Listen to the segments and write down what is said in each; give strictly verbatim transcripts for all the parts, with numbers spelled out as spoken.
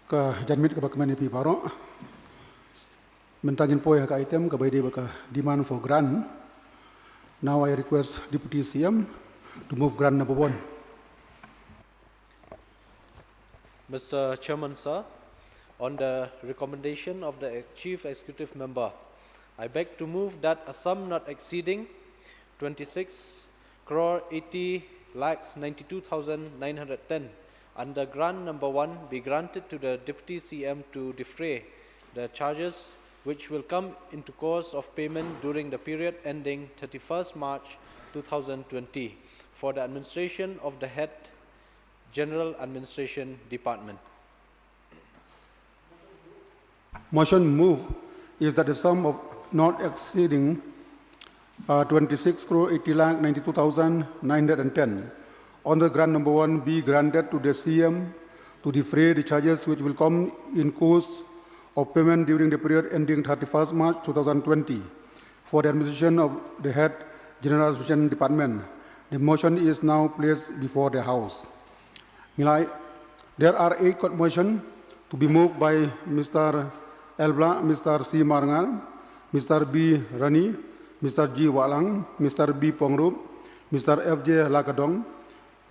Ka janmiet kaba kmen ïa phi baroh. Mynta ngin poi ha ka item kaba ïadei bad ka demand for grant. Now I request Deputy C M to move grant number one. Mister Chairman, sir, on the recommendation of the Chief Executive Member, I beg to move that a sum not exceeding twenty-six crore eighty lakhs ninety-two thousand nine hundred ten under grant number one be granted to the Deputy C M to defray the charges which will come into course of payment during the period ending thirty-first March two thousand twenty for the administration of the head General Administration Department. Motion move is that the sum of not exceeding uh, twenty-six crore eighty lakh ninety-two thousand nine hundred ten on the grant number one be granted to the C M to defray the charges which will come in course of payment during the period ending thirty-first March two thousand twenty for the administration of the head General Administration Department. The motion is now placed before the House. Ngi la, there are eight court motion to be moved by Mister L Blah, Mister C Marngar, Mister B Rani, Mister G Wahlang, Mister B Pongrup, Mister F J Lakadong,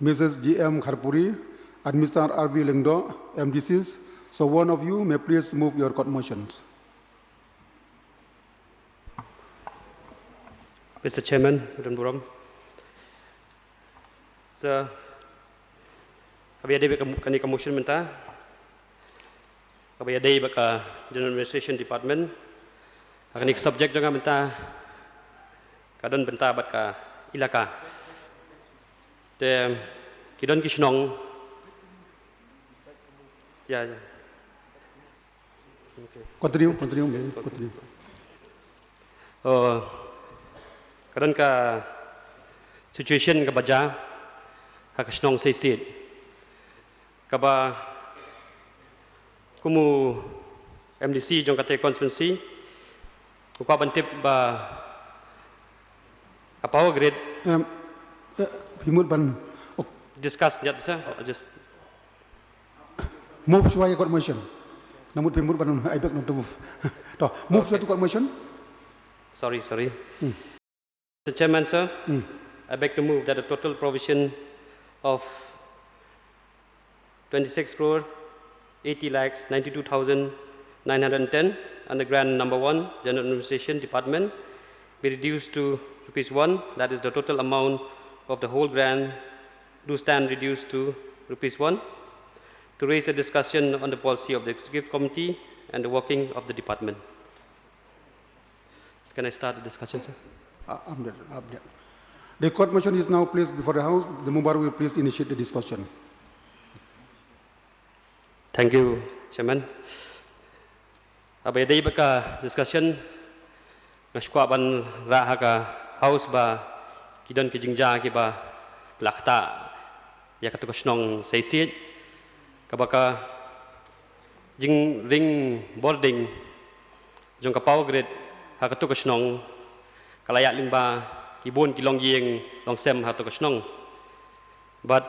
Missus G M Kharpuri, and Mister R V Lyngdoh, M D Cs. So one of you may please move your court motions. Mister Chairman, Madam Burom. So, kaba ïadei bad ka, kane ka motion mynta, kaba ïadei bad ka General Administration Department, ha kane ka subject jong nga mynta ka don bynta bad ka ilaka. Te ki don ki shnong. Ya, ya. Continue, continue, continue. Oh, ka don ka situation kaba jia ha ka shnong Seisit, kaba kum u M D C jong kata ka constituency, u kwah ban tip ba ka power grid. Um, uh, phi mut ban, oh, discuss jat, sir. Just move shuwa ïa court motion. Namut phi mut ban ai bek nang to move. To, move shuwa to court motion. Sorry, sorry. Mister Chairman, sir, I beg to move that the total provision of twenty-six crore eighty lakhs ninety-two thousand nine hundred ten under grant number one, General Administration Department, be reduced to rupees one, that is the total amount of the whole grant do stand reduced to rupees one, to raise a discussion on the policy of the Executive Committee and the working of the department. Can I start the discussion, sir? Uh, update, update. The court motion is now placed before the House. The member will please initiate the discussion. Thank you, Chairman. Haba ïadei bad ka discussion, nga sngewkwah ban rah ha ka House ba ki don ki jingjia kiba la ktah ïa katu ka shnong Seisit, kaba ka jingring bording jong ka power grid ha katu ka shnong ka la ïaid lyngba ki bun ki longïing longsem ha katu ka shnong. Bad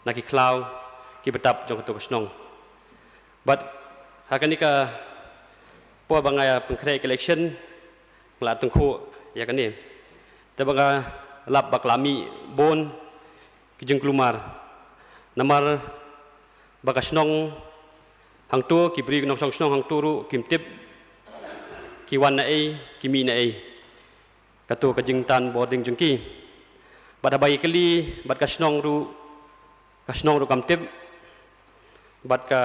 na ki khlaw ki btap jong katu ka shnong. Bad ha kane ka por ba nga ïa pynkhreh ka election, nga la tyngkhuh ïa kane. Te ba nga lap ba ka la mih bun ki jingkulmar. Namar ba ka shnong hangto, ki briew ki nongshong shnong hangto ruh kim tip ki wan na ei, ki mih na ei. Katu ka jingtan bording jong ki. Bad haba ki kylli bad ka shnong ruh, ka shnong ruh kam tip. Bad ka,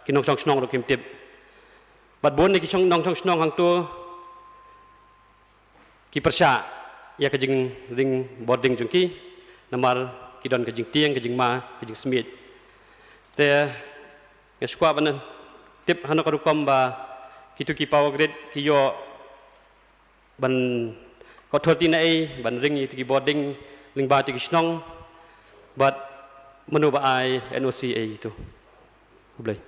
ki nongshong shnong ruh kim tip. Bad bun na ki shong, nongshong shnong hangto ki pyrshah ïa ka jingring bording jong ki, namar ki don ka jingtieng, ka jingma, ka jingsmiej. Te nga sngewkwah ban tip hano ka rukom ba kitu ki power grid ki ïoh ban, ka authority na ei ban ring ïa kitu ki bording lyngba kitu ki shnong, bad mano ba ai N O C ïa kitu. Khublei.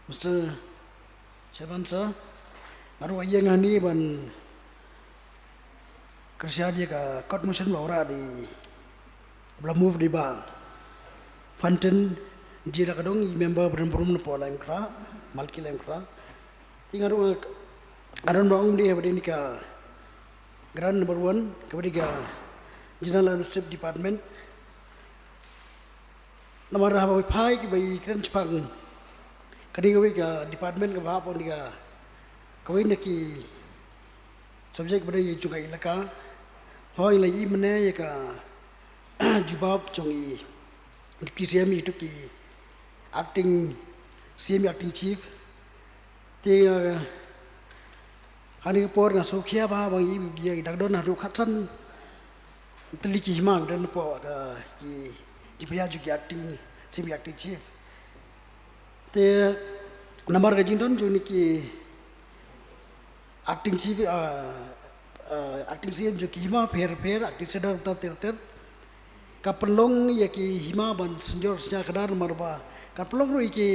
Mister Chairman, sir, nga ruh nga ïeng hangne ban Kyrshan ïa ka court motion ba u rah da i, ba la move da i Bah Fantin G. Lakadong, i member ba don burom napoh Laitumkhrah, Malki Laitumkhrah. Te nga ruh nga don ba ong mynne ba dei na ka grant number one, kaba dei ka General Administrative Department. Namar haba phai kiba i kren shaphang kane kawei ka department kaba hap ong ïa ka, kawei na ki subject ba dei jong ka elaka. Hooid, la i mynne ïa ka jubab jong i Deputy C M, i tu ki acting C M, acting chief. Te, eh, ha kane ka por nga sngewkhia ba, ba ngi, ngi dang don haduh khatsan tylli ki hima don hapoh ka, ki, ki pynïaid jong ki acting C M, acting chief. Te namar ka jingdon jong kine ki acting chief, eh, eh, acting C M jong ki hima pher pher, acting serdar ter ter, ka pynlong ïa ki hima ban synjor synñiar khadar, namar ba ka pynlong ruh ïa ki,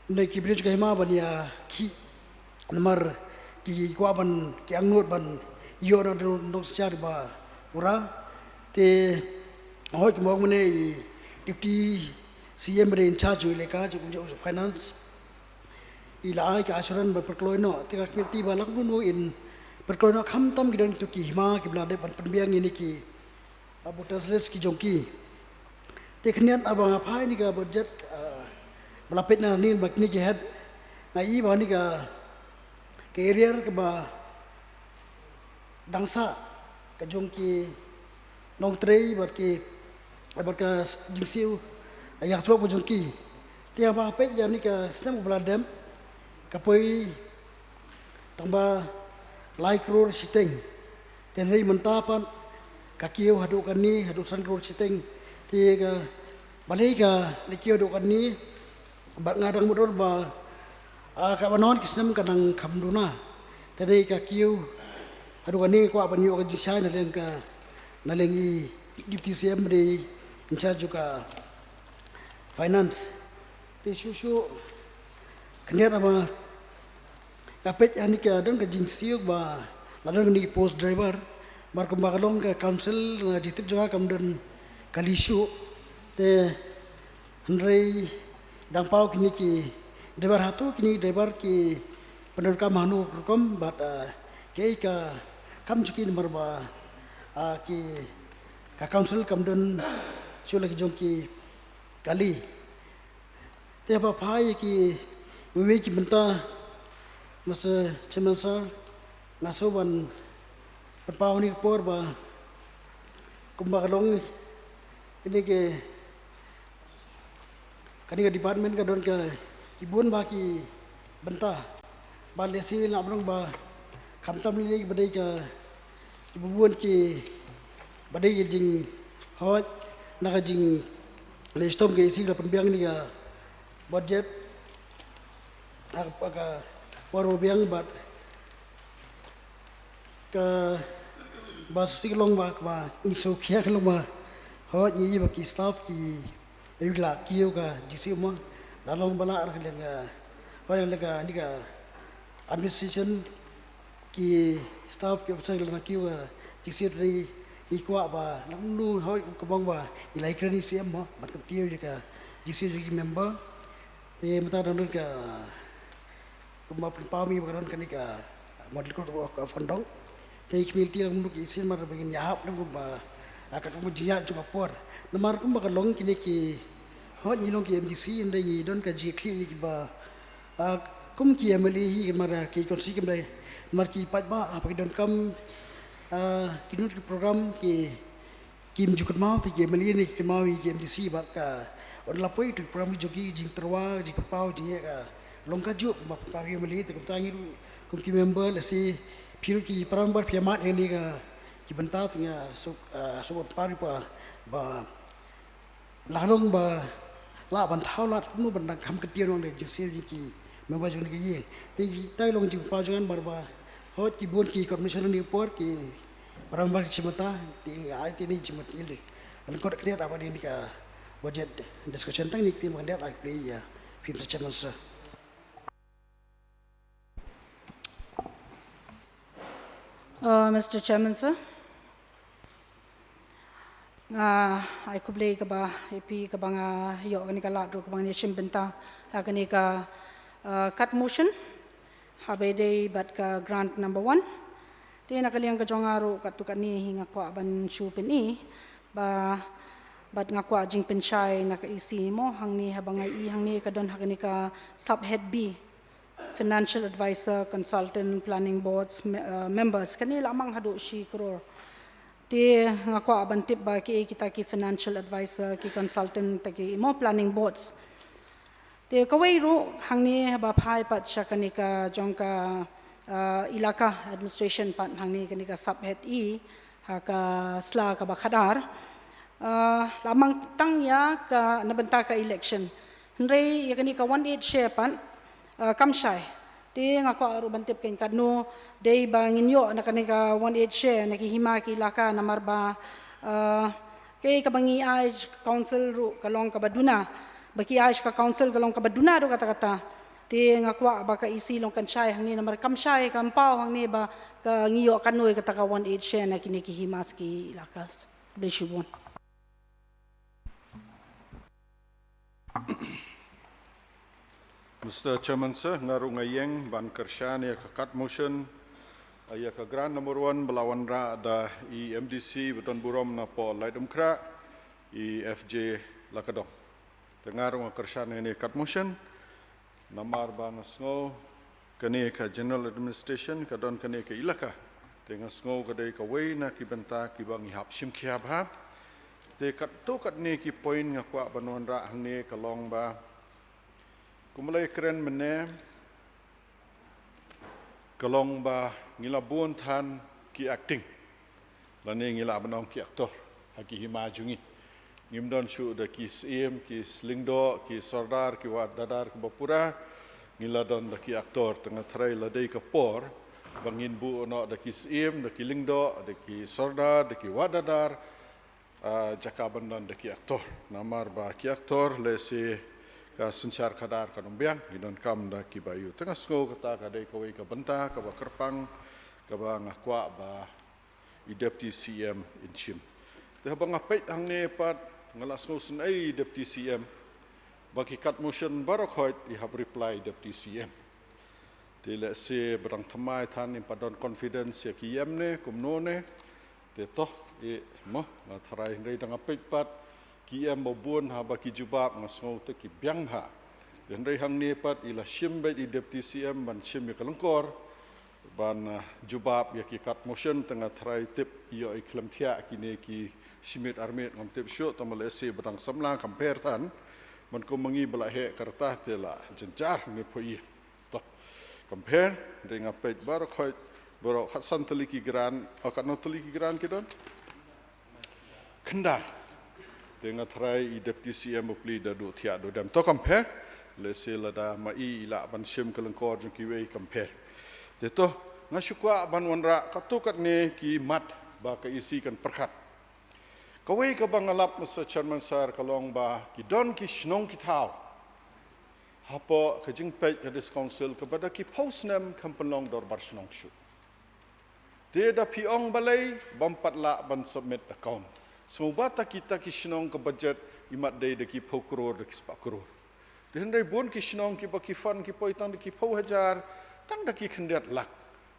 na ki briew jong ka hima ban ïakhih, namar ki kwah ban, ki angnud ban ïoh na nong synñiar ba pura. Te hooid, kumba ong mynne i Deputy C M ba dei in charge jong i elaka, jong, jong finance, i la ai ka assurance ban pynkloi noh. Te ka kmie, te ba la kumno in pynkloi noh, khamtam ki don kitu ki hima kiba la dep ban pynbiang ïa kine ki, ah, voter's list ki jong ki. Te khyndiat haba nga phai ïa kane ka budget, ah, ba la peit nangne ba kine ki heh, nga i ba kane ka, ka arrear kaba dang sah, ka jong ki nongtrei bad ki, bad ka jingsiew ïa ka trok ba jong ki. Te haba peit ïa kane ka snem kaba la dep, ka poi tang ba lai klur shiteng. Te hynrei mynta pat ka kiew haduh kane, haduh san klur shiteng. Te ka, balei ka la kiew haduh kane? Bad nga dang mutdur ba, ah, kaba nang ki snem ka dang kham duna. Te hynrei ka kiew haduh kane, kwah ban ïoh ka jingshai na liang ka, na liang i Deputy C M ba dei in charge jong ka finance. Te shuh shuh khyndiat haba nga peit ïa kane ka, don ka jingsiew ba la don kine ki post driver. Bad kumba ka long ka council, na jingtip jong nga kam don kali shuh. Te hynrei dang paw kine ki driver, hato kine ki driver ki pyndonkam hano rukom bad, ah, kaei ka kam jong ki, namar ba, ah, ki, ka council kam don shuh la ki jong ki kali. Te haba phai ïa kiwei kiwei ki bynta, Mister Chairman Sir, nga sngew ban pynpaw ha kane ka por ba kumba ka long, kane ka, kane ka department ka don ka, ki bun bha ki bynta. Bad lehse lah ban ong ba khamtam lei lei kiba dei ka, kiba bun kiba dei ka jinghoit na ka jingleh shitom ka EC, ka la pynbiang kane ka budget ha ka, ha ka por ba biang. Bad kaba shisha ka long ba, kaba ngi sngewkhia ka long ba, hooid, ngi i ba ki staff ki, ïa ki la kiew ka jingsiew mo, la long ba lah na ka liang ka, hooid, na ka liang ka, kane ka administration, ki staff, ki officer ki la kiew ka jingsiew. Te ngi kwah ba, la kumno, hooid, kumba ong ba ngi la ïakren ïa i C M mo, bad ka kiew ïa ka jingsiew jong ki member. Te mynta ka dang don ka, kumba pynpaw ma i ba ka don kane ka model code of conduct. Te i khmih lynti la kumno ki sien, namar ba ngin ïahap lem kumba, ah, katkum ka jingïaid jong ka por. Namar kumba ka long, kine ki, hooid, ngi long ki M D C, hynrei ngi don ka jingïakhih ïa kiba, ah, kum ki M L A hi, namar, ah, ki constituency kim dei, namar ki paidbah, ah, ba ki donkam, ah, kino ki program ki, kim ju kynmaw, te ki M L A ne ki kynmaw ïa ki M D C, bad ka, ynda la poi ïa ki program ki jong ki, jingtyrwa, jingpynpaw, jingeh ka long kajuh, ba pynpaw ïa ki M L A. Te kumta ngi ruh kum ki member, lehse phi ruh ki para member phi ïa mad ïa kane ka, ki bynta, te nga suk, ah, suk ban pynpaw ïa phi ba, ba la long ba lah ban thaw lad kumno ban dang kham kyntiew noh ïa ka jingsiew jong ki member jong kane ka ïing. Te kita ki long jingpynpaw jong nga, namar ba hooid, ki bun ki coordination ha kane ka por, ki para member ki shim bynta, te ai te ne jingmut ïa lade. Lyngkot khyndiat, haba dei kane ka budget discussion, tang kine ki ktien ba khyndiat, ai khublei ïa phi, Mister Chairman Sir. Uh, Mister Chairman, sir. Nga ai khublei kaba ïa phi kaba nga ïoh kane ka lad ruh kaba nga shim bynta ha kane ka, uh, kat motion. Haba ïadei bad ka grant number one. Te na ka liang ka jong nga ruh katto katne hi nga kwah ban shu pyni ba bad nga kwah jingpynshai na ka E C mo hangne haba nga i hangne ka don ha kane ka subhead B. Financial advisor, consultant, planning boards, me-, uh, members. Kane la mang haduh shi crore. Te nga kwah ban tip ba ki, kita ki financial advisor, ki consultant, ta ki mo planning boards. Te kawei ruh hangne ba phai pat sha kane ka jong ka, uh, ilaka administration pat hangne kane ka subhead E ha ka sla kaba khadar. Uh, la mang tang ïa ka na bynta ka election. Hynrei ïa kane ka one eight share pat, uh, kam shai. Te nga kwah ruh ban tip kein katno dei ba ngin ïoh na kane ka one eight share na ki hima ki ilaka namar ba, uh, kaei kaba ngi ai sha ka council ruh ka long kaba duna. Ba ki ai sha ka council ka long kaba duna ruh kata kata. Te nga kwah ba ka E C long kan shai hangne namar kam shai kam paw hangne ba ka ngi ïoh katno ïa kata ka one eight share na kine ki hima ki ilaka. Khublei shibun. Mister Chairman sir, nga ruh nga ïeng ban kyrshan ïa ka kat motion, ïa ka grant number one ba la wanrah da i M D C ba don burom na poh Laitumkhrah, i F J Lakadong. Te nga ruh nga kyrshan ïa kane kat motion. Namar ba nga sngew kane ka general administration ka don kane ka ilaka. Te nga sngew ka dei kawei na ki bynta kiba ngi hap shim khia bha. Te katto katne ki point nga kwah ban wanrah hangne ka long ba kumba la ïakren mynne ka long ba ngi la bun than ki acting. Lane ngi lah ban ong ki actor ha ki hima jong ngi. Ngim don shuh da ki syiem, ki lyngdoh, ki sordar, ki wahadadar kiba pura. Ngi la don da ki actor, te nga tharai la dei ka por ba ngin buh noh da ki syiem, da ki lyngdoh, da ki sordar, da ki wahadadar, ah, jaka ban don da ki actor. Namar ba ki actor lehse ka synshar khadar kan ym biang, ngi donkam da kiba ïoh. Te nga sngew kata ka dei kawei ka bynta kaba kyrpang kaba nga kwah ba i Deputy C M in shim. Te haba nga peit hangne pat nga la sngewsynei i Deputy C M ba ki kat motion baroh khoit i hap reply i Deputy C M. Te lehse ba dang thymmai than im pat don confidence ïa ki ïem ne kumno ne. Te toh i mo nga tharai hynrei da nga peit pat ki ïem ba bun haba ki jubab nga sngew te ki biang bha. Te hynrei hangne pat i la shim beit i Deputy C M ban shim ïa ka lyngkor ban, ah, jubab ïa ki kat motion te nga tharai tip ïoh i khlem thiah kine ki shi minit ar minit ngam tip shuh tang ba lehse ba dang samla compare than. Man kum ma ngi ba la heh ka rta te la jynjar ngi poi. Toh. Compare, dei nga peit baroh khoit, baroh khatsan tylli ki grant, oh, katno tylli ki grant ki don? Khyndai. Te nga tharai i Deputy C M bapli da duh thiah duh dem. To compare, lehse lada ma i i lah ban shim ka lyngkor jong kiwei compare. Te to, nga shu kwah ban wanrah katto katne ki mat ba ka E C kan pyrkhat. Kawei kaba nga lap Mister Chairman sir ka long ba ki don ki shnong ki thaw hapoh ka jingpeit ka District Council kaba da ki phew snem kam pynlong dorbar shnong shuh. Te da phi ong balei bym pat lah ban submit account. Sngewbha ta kita ki shnong ka budget imat dei da ki phew klur da ki spah klur. Te hynrei bun ki shnong kiba ki fund ki poi tang da ki phew hajar, tang da ki khyndiat lak.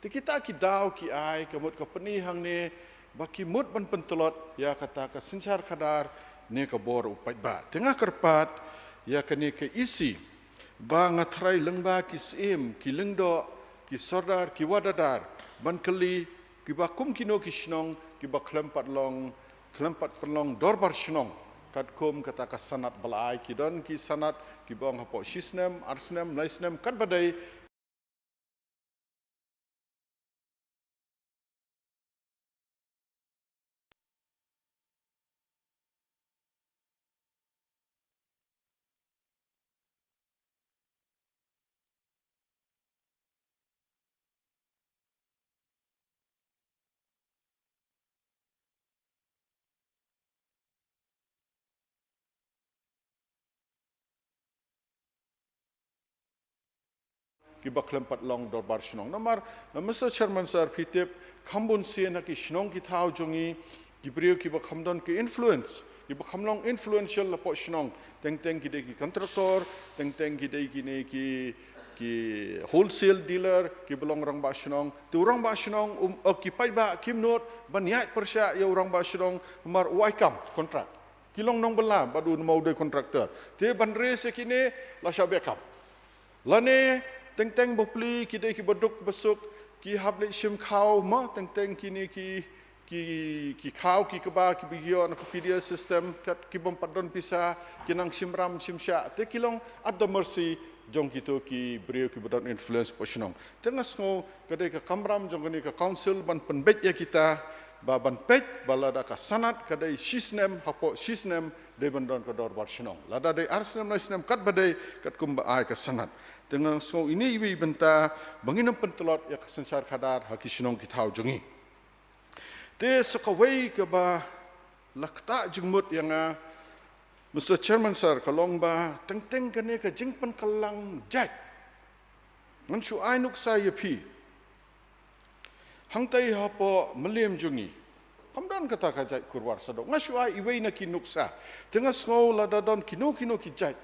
Te kita ki daw ki ai ka mut ka pyni hangne ba ki mut ban pyntlot ïa kata ka synshar khadar ne ka bor u paidbah. Te nga kyrpad ïa kane ka E C ba nga tharai lyngba ki syiem, ki lyngdoh, ki sordar, ki wahadadar ban kylli kiba kum kino ki shnong kiba khlem pat long, khlem pat pynlong dorbar shnong. Katkum kata ka sanad ba la ai, ki don ki sanad kiba ong hapoh shi snem, ar snem, lai snem, katba dei. kiba khlem pat long dorbar shnong. Namar, Mister Chairman Sir, phi tip, kham bun sien ha ki shnong ki thaw jong ngi, ki briew kiba kham don ki influence, kiba kham long influential hapoh shnong, teng teng ki dei ki contractor, teng teng ki dei kine ki, ki wholesale dealer, kiba long rangbah shnong. Te u rangbah shnong, um, uh, ki paidbah kim nud ban ïaid pyrshah ïa u rangbah shnong, namar u ai kam contract. Ki long nongbylla bad u nongmawdei contractor. Te ban raise ïa kine, la shah beh kam. Lane, teng teng bapli, ki dei kiba duk ba suk, ki hap leit shim khaw, mo, teng teng kine ki, ki, ki khaw, ki kba, kiba ïoh na ka P D S system, kat kibym pat don pisa, ki nang shim ram, shim shah, te ki long at the mercy jong kito ki briew kiba don influence hapoh shnong. Te nga sngew ka dei ka kamram jong kane ka council ban pynbeit ïa kita, ba ban peit, ba lada ka sanad ka dei shisnem, hapoh shisnem, dei ban don ka dorbar shnong. Lada dei ar snem, lai snem, katba dei, katkum ba ai ka sanad. Te nga sngew ine iwei i bynta, ba ngin ym pyntlot ïa ka synshar khadar, ha ki shnong ki thaw jong ngi. Te sa kawei kaba la ktah jingmut ïa nga, Mister Chairman Sir, ka long ba, teng teng kane ka jingpynkylla jait. Ngan shu ai nuksa ïa phi. Hangtai hapoh Mylliem jong ngi, kam don kata ka jait Kurwar Sadok. Nga shu ai iwei na ki nuksa. Te nga sngew lada don kino kino ki jait,